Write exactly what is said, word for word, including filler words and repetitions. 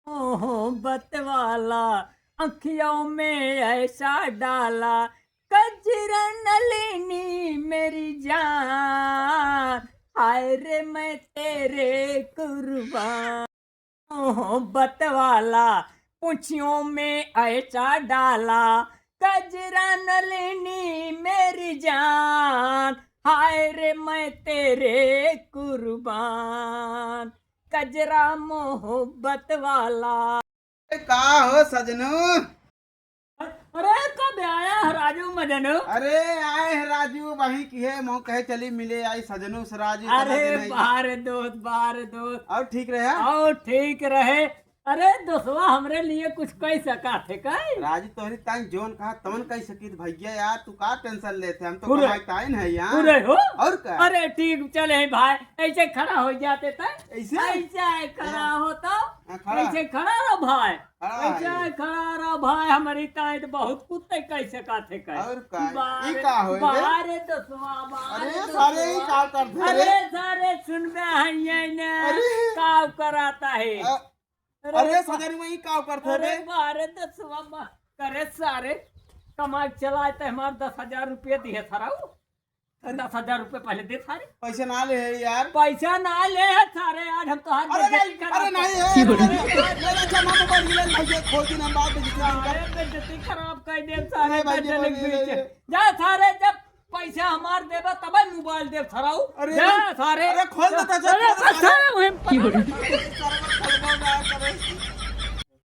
मोहब्बत वाला अँखियों में ऐसा डाला, कजरा न लेनी मेरी जान, हाय रे मैं तेरे कुर्बान। मोहब्बत वाला पूँछियों में ऐसा डाला, कजरा न लेनी मेरी जान, हाय रे मैं तेरे कुर्बान। कजरा मोहब्बत वाला। ए, का हो सजनू? अरे, कब आया है राजू मजनू? अरे, आए है राजू, वहीं की है, मोह कहे चली मिले आई सजनू से राजू, इतना अरे, दिन है। बाहर दोस्त, बाहर दोस्त। और ठीक रहे? और ठीक रहे। अरे, दोस्तवा, हमरे लिए कुछ कई सका थे, कई? राजू, तोहरी ताई जोन कहा, तवन कई सकित भैया यार, तू का tension लेते, हम तो पूरे, कमाई ताई नहीं यार। पूरे हो? और का? अरे, ठीक, चले भाई, ऐसे खड़ा हो जाते थे। ऐसे? ऐसे खड़ा हो तो, हाँ, खड़ा। ऐसे खड़ा रहो भाई। खड़ा ऐसे है। खड़ा रहो भाई, हमारी ताई तो बहुत कुत्ते कैसे काथे का। और का? बाहर, ई का होए बे? बाहर दोस्तवा, बाहर अरे दोस्तवा। सारे ई का करते रे? अरे सारे सुन बे है ये ने अरे। का कराता है? अ-, अरे अरे बा-, सजन में ई का करते अरे बे? बाहर दोस्तवा, बा-, अरे सारे कमा के चलाए ते हमार दस हजार रुपये दिए सराऊ। अरे। दस हजार रुपये पहले दे सारे। पैसे ना ले है यार। पैसा ना ले है सारे, आज हम तोहार अरे बेइज्जती नहीं, खराब अरे नहीं कर है, अरे, अरे, ले, ले, अच्छा, ना मोबाइल ले, ले, ये खोल के ना बात है, जितने दिन का। अरे, बेइज्जती खराब कर दे सारे, अरे भाई, ये पैसे बोल, नहीं ये, ये, बेचे। ये। जा सारे, जब पैसा हमार देबा तबे मोबाइल देब सराऊ। अरे, जा सारे। अरे, खोल देता, जा, अरे, खोल देता, सारे, वहीं पर। अरे, सारे, खोल देता, अरे।